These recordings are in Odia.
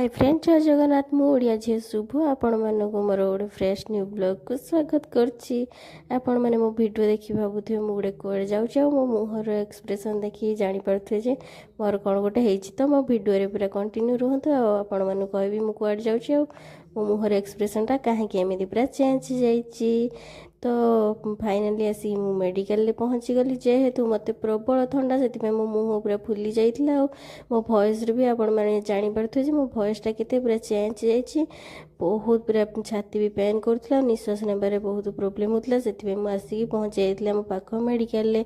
ହାଇ ଫ୍ରେଣ୍ଡ, ଜୟ ଜଗନ୍ନାଥ। ମୁଁ ଓଡ଼ିଆ ଝିଅ ଶୁଭ ଆପଣମାନଙ୍କୁ ମୋର ଗୋଟେ ଫ୍ରେଶ୍ ନ୍ୟୁ ବ୍ଲଗ୍କୁ ସ୍ୱାଗତ କରୁଛି। ଆପଣମାନେ ମୋ ଭିଡ଼ିଓ ଦେଖି ଭାବୁଥିବେ ମୁଁ ଗୋଟେ କୁଆଡ଼େ ଯାଉଛି, ଆଉ ମୋ ମୁହଁର ଏକ୍ସପ୍ରେସନ୍ ଦେଖି ଜାଣିପାରୁଥିବେ ଯେ ମୋର କ'ଣ ଗୋଟେ ହେଇଛି। ତ ମୋ ଭିଡ଼ିଓରେ ପୁରା କଣ୍ଟିନ୍ୟୁ ରୁହନ୍ତୁ ଆଉ ଆପଣମାନଙ୍କୁ କହିବି ମୁଁ କୁଆଡ଼େ ଯାଉଛି ଆଉ ମୋ ମୁହଁର ଏକ୍ସପ୍ରେସନ୍ଟା କାହିଁକି ଏମିତି ପୁରା ଚେଞ୍ଜ ହେଇଯାଇଛି। ତ ଫାଇନାଲି ଆସିକି ମୁଁ ମେଡ଼ିକାଲରେ ପହଞ୍ଚିଗଲି। ଯେହେତୁ ମୋତେ ପ୍ରବଳ ଥଣ୍ଡା, ସେଥିପାଇଁ ମୋ ମୁହଁ ପୁରା ଫୁଲି ଯାଇଥିଲା ଆଉ ମୋ ଭଏସ୍ରୁ ବି ଆପଣମାନେ ଜାଣିପାରୁଥିବେ ଯେ ମୋ ଭଏସ୍ଟା କେତେ ପୁରା ଚେଞ୍ଜ ଯାଇଛି। ବହୁତ ପୁରା ଛାତି ବି ପେନ୍ କରୁଥିଲା ଆଉ ନିଶ୍ୱାସ ନେବାରେ ବହୁତ ପ୍ରୋବ୍ଲେମ୍ ହେଉଥିଲା। ସେଥିପାଇଁ ମୁଁ ଆସିକି ପହଞ୍ଚି ଯାଇଥିଲି ଆମ ପାଖ ମେଡ଼ିକାଲରେ।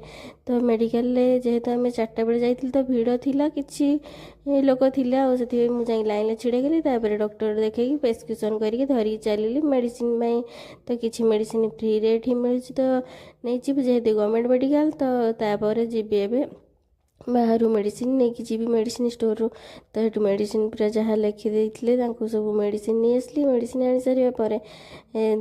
ତ ମେଡ଼ିକାଲରେ ଯେହେତୁ ଆମେ 4ଟା ବେଳେ ଯାଇଥିଲି, ତ ଭିଡ଼ ଥିଲା, କିଛି ଲୋକ ଥିଲେ ଆଉ ସେଥିପାଇଁ ମୁଁ ଯାଇକି ଲାଇନ୍ରେ ଛିଡ଼ା ହେଇଗଲି। ତାପରେ ଡକ୍ଟର ଦେଖେଇକି ପ୍ରେସକ୍ରିପସନ୍ କରିକି ଧରିକି ଚାଲିଲି ମେଡ଼ିସିନ ପାଇଁ। ତ କିଛି ମେଡ଼ିସିନ ଫ୍ରିରେ ଏଠି ମିଳୁଛି, ତ ନେଇଯିବି ଯେହେତୁ ଗଭର୍ଣ୍ଣମେଣ୍ଟ ମେଡ଼ିକାଲ। ତ ତାପରେ ଯିବି ଏବେ ବାହାରୁ ମେଡ଼ିସିନ ନେଇକି ଯିବି ମେଡ଼ିସିନ ଷ୍ଟୋରରୁ। ତ ସେଠୁ ମେଡ଼ିସିନ ପୁରା ଯାହା ଲେଖି ଦେଇଥିଲେ, ତାଙ୍କୁ ସବୁ ମେଡ଼ିସିନ ନେଇ ଆସିଲି। ମେଡ଼ିସିନ ଆଣି ସାରିବା ପରେ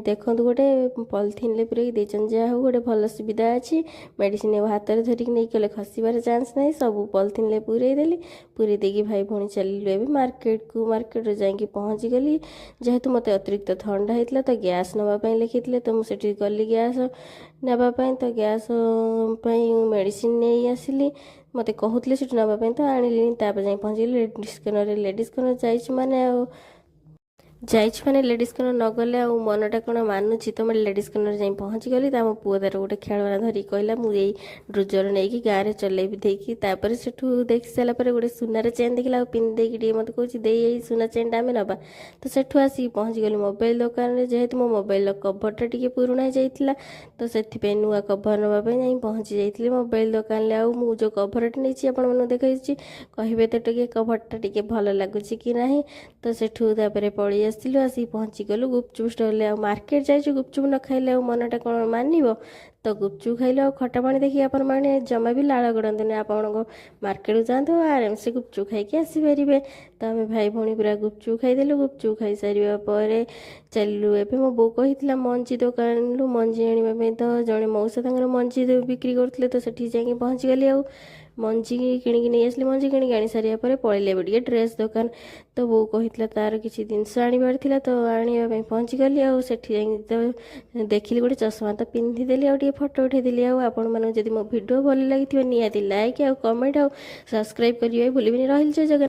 ଦେଖନ୍ତୁ, ଗୋଟେ ପଲିଥିନରେ ପୁରେଇକି ଦେଇଛନ୍ତି। ଯାହା ହଉ, ଗୋଟେ ଭଲ ସୁବିଧା ଅଛି। ମେଡ଼ିସିନ ଆଉ ହାତରେ ଧରିକି ନେଇକି ଗଲେ ଖସିବାର ଚାନ୍ସ ନାହିଁ। ସବୁ ପଲିଥିନରେ ପୁରେଇ ଦେଲି। ପୁରେଇ ଦେଇକି ଭାଇ ଭଉଣୀ ଚାଲିଲୁ ଏବେ ମାର୍କେଟକୁ। ମାର୍କେଟରେ ଯାଇକି ପହଞ୍ଚିଗଲି। ଯେହେତୁ ମୋତେ ଅତିରିକ୍ତ ଥଣ୍ଡା ହେଇଥିଲା, ତ ଗ୍ୟାସ୍ ନେବା ପାଇଁ ଲେଖିଥିଲେ, ତ ମୁଁ ସେଠି ଗଲି ଗ୍ୟାସ୍ ନେବା ପାଇଁ। ତ ଗ୍ୟାସ୍ ପାଇଁ ମେଡ଼ିସିନ ନେଇ ଆସିଲି। ମୋତେ କହୁଥିଲେ ସେଠୁ ନେବା ପାଇଁ, ତ ଆଣିଲିନି। ତାପରେ ଯାଇ ପହଞ୍ଚିଗଲି ଲେଡ଼ିସ୍ କର୍ଣ୍ଣରରେ। ଲେଡ଼ିସ୍ କର୍ଣ୍ଣର ଯାଇଛି ମାନେ ଆଉ ଯାଇଛି ମାନେ ଲେଡ଼ିସ୍ କର୍ଣ୍ଣର ନଗଲେ ଆଉ ମନଟା କ'ଣ ମାନୁଛି? ତ ମୁଁ ଲେଡ଼ିସ୍ କର୍ଣ୍ଣରରେ ଯାଇ ପହଞ୍ଚିଗଲି। ତ ଆମ ପୁଅ ତାର ଗୋଟେ ଖେଳନା ଧରିକି କହିଲା, ମୁଁ ଏଇ ଡ୍ରୁଜର ନେଇକି ଗାଁରେ ଚଲେଇବି ଦେଇକି। ତାପରେ ସେଠୁ ଦେଖି ସାରିଲା ପରେ ଗୋଟେ ସୁନାର ଚେନ୍ ଦେଖିଲା ଆଉ ପିନ୍ଧି ଦେଇକି ଟିକେ ମୋତେ କହୁଛି, ଦେଇ, ଏଇ ସୁନା ଚେନ୍ଟା ଆମେ ନେବା। ତ ସେଠୁ ଆସିକି ପହଞ୍ଚିଗଲି ମୋବାଇଲ ଦୋକାନରେ। ଯେହେତୁ ମୋ ମୋବାଇଲର କଭରଟା ଟିକେ ପୁରୁଣା ହେଇଯାଇଥିଲା, ତ ସେଥିପାଇଁ ନୂଆ କଭର ନେବା ପାଇଁ ଯାଇ ପହଞ୍ଚି ଯାଇଥିଲି ମୋବାଇଲ ଦୋକାନରେ। ଆଉ ମୁଁ ଯେଉଁ କଭରଟା ନେଇଛି, ଆପଣମାନଙ୍କୁ ଦେଖାଇଛି, କହିବେ ତ ଟିକେ କଭରଟା ଟିକେ ଭଲ ଲାଗୁଛି କି ନାହିଁ? ତ ସେଠୁ ତାପରେ ପଳେଇ ଆସିଲୁ, ଆସିକି ପହଞ୍ଚିଗଲୁ ଗୁପଚୁପ୍ ଷ୍ଟଲରେ। ଆଉ ମାର୍କେଟ ଯାଇଛୁ, ଗୁପଚୁପ୍ ନ ଖାଇଲେ ଆଉ ମନଟା କ'ଣ ମାନିବ? ତ ଗୁପଚୁପ୍ ଖାଇଲୁ। ଆଉ ଖଟା ପାଣି ଦେଖିକି ଆପଣମାନେ ଜମା ବି ଲାଳ ଗଡ଼ନ୍ତୁନି। ଆପଣଙ୍କ ମାର୍କେଟକୁ ଯାଆନ୍ତୁ, ଆରାମସେ ଗୁପଚୁପ୍ ଖାଇକି ଆସିପାରିବେ। ତ ଆମେ ଭାଇ ଭଉଣୀ ପୁରା ଗୁପଚୁପ୍ ଖାଇଦେଲୁ। ଗୁପଚୁପ୍ ଖାଇସାରିବା ପରେ ଚାଲିଲୁ ଏବେ। ମୋ ବୋଉ କହିଥିଲା ମଞ୍ଜି ଦୋକାନରୁ ମଞ୍ଜି ଆଣିବା ପାଇଁ, ତ ଜଣେ ମଉସା ତାଙ୍କର ମଞ୍ଜି ବିକ୍ରି କରୁଥିଲେ, ତ ସେଠି ଯାଇକି ପହଞ୍ଚିଗଲି ଆଉ ମଞ୍ଜି କିଣିକି ନେଇ ଆସିଲି। ମଞ୍ଜି କିଣିକି ଆଣି ସାରିବା ପରେ ପଳେଇଲି ଏବେ ଟିକେ ଡ୍ରେସ୍ ଦୋକାନ। ତ ବୋଉ କହିଥିଲା ତାର କିଛି ଜିନିଷ ଆଣିବାର ଥିଲା, ତ ଆଣିବା ପାଇଁ ପହଞ୍ଚିଗଲି। ଆଉ ସେଠି ଯାଇକି ତ ଦେଖିଲି ଗୋଟେ ଚଷମା, ତ ପିନ୍ଧିଦେଲି ଆଉ ଟିକେ ଫଟୋ ଉଠେଇଦେଲି। ଆଉ ଆପଣମାନଙ୍କୁ ଯଦି ମୋ ଭିଡ଼ିଓ ଭଲ ଲାଗିଥିବ, ନିହାତି ଲାଇକ୍ ଆଉ କମେଣ୍ଟ ଆଉ ସବସ୍କ୍ରାଇବ୍ କରିବା ଭୁଲିବେନି। ରହିଲି, ଜୟ ଜଗନ୍ନାଥ।